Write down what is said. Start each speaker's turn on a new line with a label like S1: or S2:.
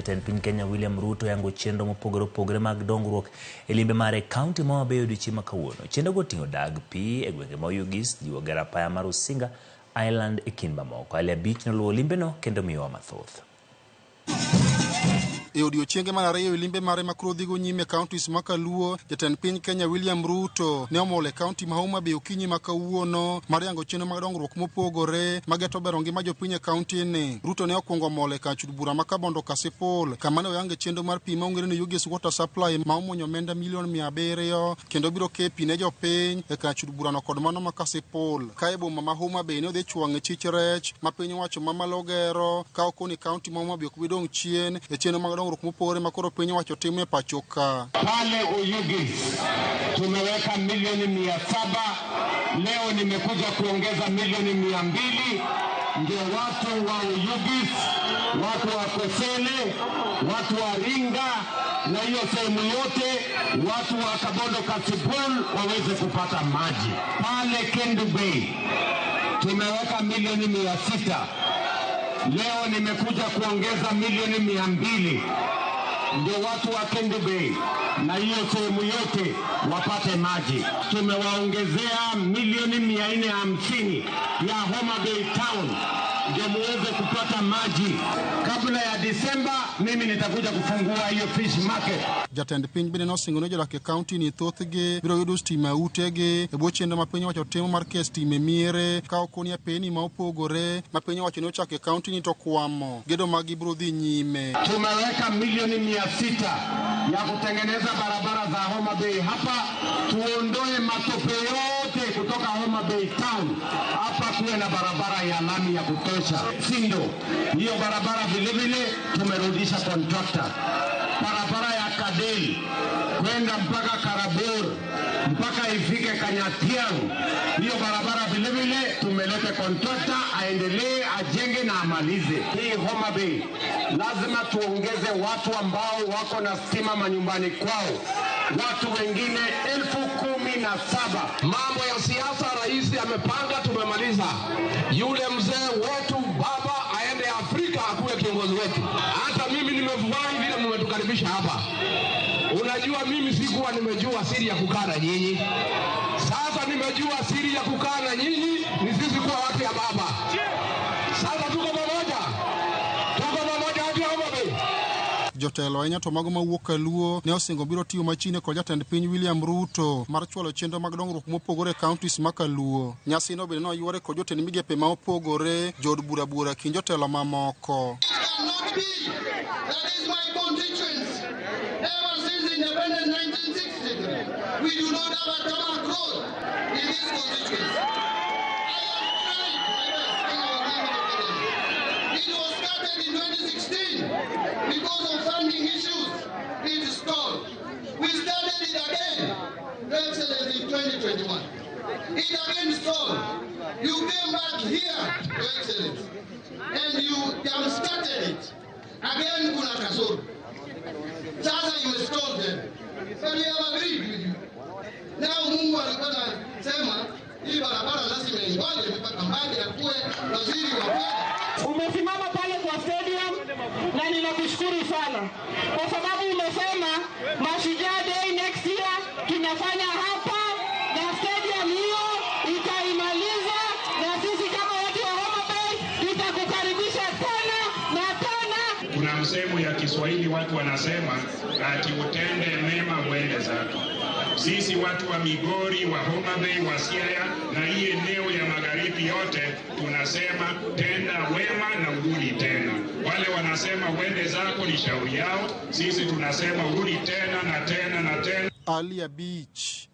S1: Jatend piny Kenya William Ruto yango chenro mopogore opogore mag dongruok e limbe mare e kaunti ma Homa Bay odiochieng' ma kawuono. Chenrogo oting'o dag pi e gwenge ma Oyugis, jiwo gero apaya mar Usinga Island e kind mamoko. Ali Abich noluwo limbeno kendo miyowa mathoth.
S2: E odiochienge mar ariyo e limbe mare ma koro dhigo nyime e counties ma Kaluo, jatend piny Kenya William Ruto ne omol e kaunti ma Homa Bay okinyi ma kawuono mar yango chenro mag dongruok mopogore mageto bero ngima jopiny e kaunti ni. Ruto ne okwongo mol e kar chud bura ma Kabondo Kasipul kama ne oyange chenro mar pi ma ong'ere ni Oyugis Water Supply ma omuonyo omenda milion 700 kendo biro ke pi ne jopiny e kar chud burano kod mano ma Kasipul. Ka e boma ma Homa Bay ne odhi chwang'e chich rech ma piny owacho mamalo gero ka okoni kaunti ma Homa Bay ok bi dong' chien e chenro mag dongruok mopogore ma koro piny owacho timo e pacho ka.
S3: Pale Oyugis tumeweka milioni 700, leo nimekuja kuongeza milioni 200 ndio watu wa Oyugis, watu wa Kosele, watu wa Ringa na hiyo sehemu yote, watu wa Kabondo Kasipul waweze kupata maji. Pale Kendu Bay tumeweka milioni 600, leo nimekuja kuongeza milioni 200 ndio watu wa Kendu Bay na hiyo sehemu yote wapate maji. Tumewaongezea milioni 450 ya Homa Bay Town ndio muweze kupata maji kabla ya Disemba. Mimi nitakuja kufungua hiyo fish market.
S2: Jatend piny bende nosingo ne jodak e kaunti ni thothgi biro yudo stima e utegi e bwo chenro ma piny owacho timo mar keyo stima e miere ka okoni apeni ma opogore ma piny owacho ne ochako e kaunti ni to kwamo gedo maggi biro dhi nyime.
S3: Tumeweka milioni 600 ya kutengeneza barabara za Homa Bay hapa, tuondoe matope yote kutoka Homa Bay town hapa, kuwe na barabara ya lami ya kutosha. Sindo hiyo barabara vilevile tumerudisha contractor. Barabara ya Kadel kwenda mpaka Karabor mpaka ifike Kanyatiang, hiyo barabara vilevile tumeleta contractor aendelee ajenge na amalize. Hii Homa Bay lazima tuongeze watu ambao wako na stima manyumbani kwao, watu wengine 17,000.
S4: Mambo ya siasa rais amepanga, tumemaliza. Yule mzee wetu baba aende Afrika akuwe kiongozi wetu. Hata mimi nimefurahi vile mmetukaribisha hapa. Unajua, mimi sikuwa nimejua siri ya kukaa na nyinyi. Sasa nimejua siri ya kukaa na nyinyi ni sisi kuwa watu ya baba. Sasa tuko pamoja, tuko pamoja watu ya Homa Bay.
S2: Jotelo ahinya to mago mawuok Kaluo ne osingo biro tiyo machiegni kod jatend piny William Ruto mar chwalo chenro mag dongruok mopogore e counties ma Kaluo. Nyasino bende noywore kod jotend migepe ma opogore, jood bura buora kind jotelo mamoko.
S5: Cannot be. That is my constituency. Ever since independence 1963, we do not have a tarmac road in this constituency. I have tried my best when I was member of parliament. It was started in 2016 because of funding issues. It stalled. We started it again, Your Excellency, in 2021. It again stalled. You came back here, Your Excellency, and you jump-started it. Again, kuna kasoro. Sasa imestall then. But we have agreed with you. Now Mungu alikuwa anasema hii barabara lazima ingoje mpaka Mbadi akuwe waziri wa fedha.
S6: Umesimama pale kwa stadium na ninakushukuru sana kwa sababu umesema Mashujaa Day next year tunafanya hapa na stadium hiyo itaimaliza, na sisi kama watu wa Homa Bay tutakukaribisha tena na tena.
S7: Kuna msemo ya Kiswahili watu wanasema ati utende mema uende zako. Sisi watu wa Migori, wa Homa Bay, wa Siaya na hii eneo ya magharibi yote tunasema tenda wema na urudi tena. Wale wanasema uende zako ni shauri yao, sisi tunasema urudi tena na tena na tena.
S2: Ali Abich.